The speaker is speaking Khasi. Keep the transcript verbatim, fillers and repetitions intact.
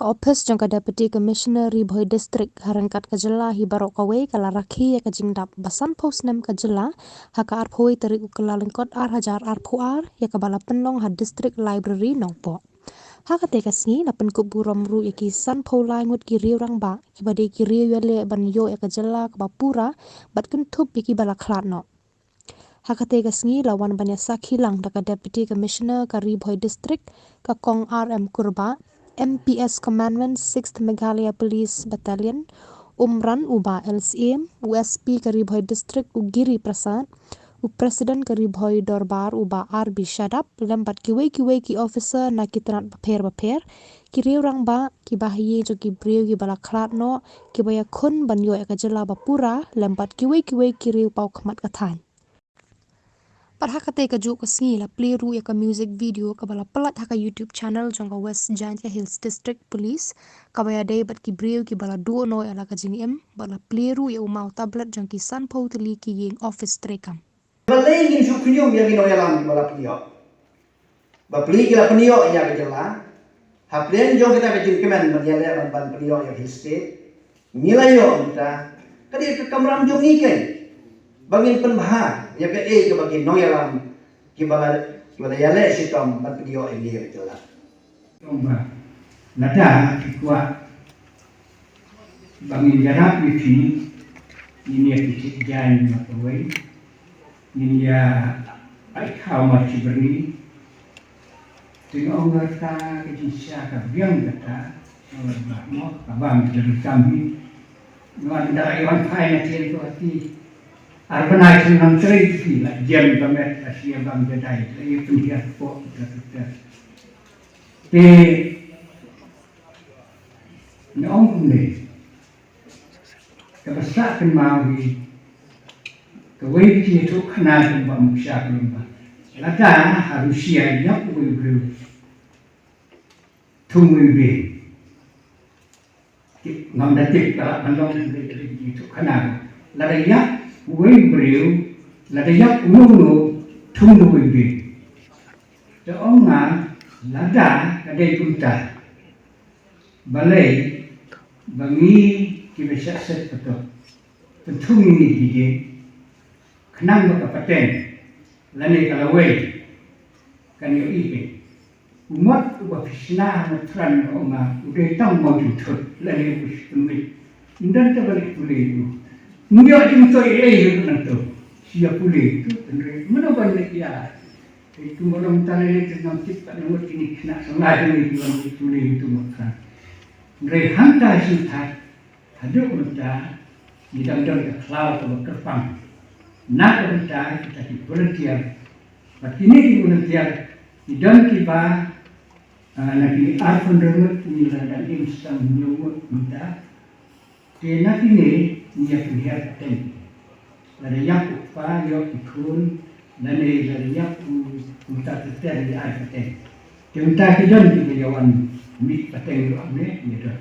Ka ophis jong ka Deputy Commissioner Ri Bhoi District ha ryngkat ka jylla hi baroh kawei ka la rakhe ïa ka jingdap ba sanphew snem ka jylla ha ka arphew tarik u Kyllalyngkot ar hajar arphew ar ïa kaba la pynlong ha District Library Nongpoh. Ha katei ka sngi la pynkup burom ruh ïa ki sanphew lai ngut ki riew rangbah kiba dei ki riew ïaleh ban ïoh ïa ka jylla kaba pura bad kynthup ïa kiba la khlad noh. Ha katei ka sngi la wan ban ïasakhi lang da ka Deputy Commissioner ka Ri Bhoi District, ka Kong R M Kurbah, M P S Commandant, Sixth Meghalaya Police Battalion, Umran u Bah L Syiem, u S P ka Ri Bhoi District u Giri Prasad, u President ka Ri Bhoi Dorbar u Bah R B Shadap, lem bad kiwei kiwei ki officer na ki tnat bapher bapher, ki riew rangbah, ki bahaïing jong ki briew kiba la khlad noh, kiba ïakhun ban ïoh ïa ka jylla ba pura, lem bad kiwei kiwei ki riew paw khmat ka thaiñ. Bad ha katei ka juh ka sngi la plie ruh ïa ka music video kaba la pyllait ha ka YouTube channel jong ka West Jaintia Hills District Police, kaba ïadei bad ki briew kiba la duh noh ïa la ka jingim, bad la plie ruh ïa u maw tablet jong ki sanphew tylli ki ïing office treikam. Balei ngin shu khñium ïa ki nongïalam kiba la pynïoh? Bapli ki la pynïoh ïa ka jylla hapdeng jong kata ka jingkmen ban ïaleh ban, ban pynïoh ïa ka history. Ngi la ïoh mynta ka dei ka kamram jong ngi keiñ ba ngin pynbha ïa kaei kaba ki nongïalam kiba la, kiba la ïaleh shitom ban pynïoh ïa ngi ïa ka jylla. Tang ba lada ki kwah ba ngin ïarap ïa phi, ngin ïa pynthikjaiñ markawei, ngin ïa ai khaw markibyrni. Te nga ong kata ka jingshisha ka biang kata, nga ong ba mo ka bam ka jingkam hi. Nga ong da ïa wan phai na tieng tu ati. Ar bnai shu nang trei phi la jem ka met la sia bam jadai la ïa pynhiar pok kita kita. Te nga ong kumne. Kaba sah kynmaw hi kawei ka jingïathuhkhana kumba ym sha kumba lada ha Russia ïap uwei u briew thung uwei u bieng. Ngam da tip ka lah ban long kumne ka jingïathuhkhana. Lada ïap uwei u briew, lada ïap uno uno thung uwei u bieng. Te ong nga lada ka dei kumta. Balei ba ngi kiba shah set patok pynthung ïa ngi ki dieng khnang ba ka pateng lane ka lawei kan ïohi phi. U mot uba phi shna ha Mathran, ong nga, u dei tang u mawjynthut lane u pynmih. Ym don te ba leh pule ïa u. Ym ïoh jingthoh ei ei ïa u nangto. Shi ïa pule ïa u, hynrei mano ban leh ïa. Te tu mawlong tang lei te ngam tip katno ngut kine ki khynnah shanglai jong ngi ki wan ki pule ïa uto u Mathran. Hynrei hangta sha thait haduh mynta ngi dang don ka khlaw kaba kyrpang na ka bynta kita ki volunteer. Bad kine ki volunteer ki don kiba, ah, na kine arphew hynriew ngut ngi la dang im sdang hynñiew ngut mynta. Te na kine ngi ïa pynhiar pateng. Lada ïap u kpa ïoh ki khun, lane lada ïap u kumta ter ter ngi ai pateng. Te mynta ki don kiba ïa wan mih pateng ruh ne ïa don.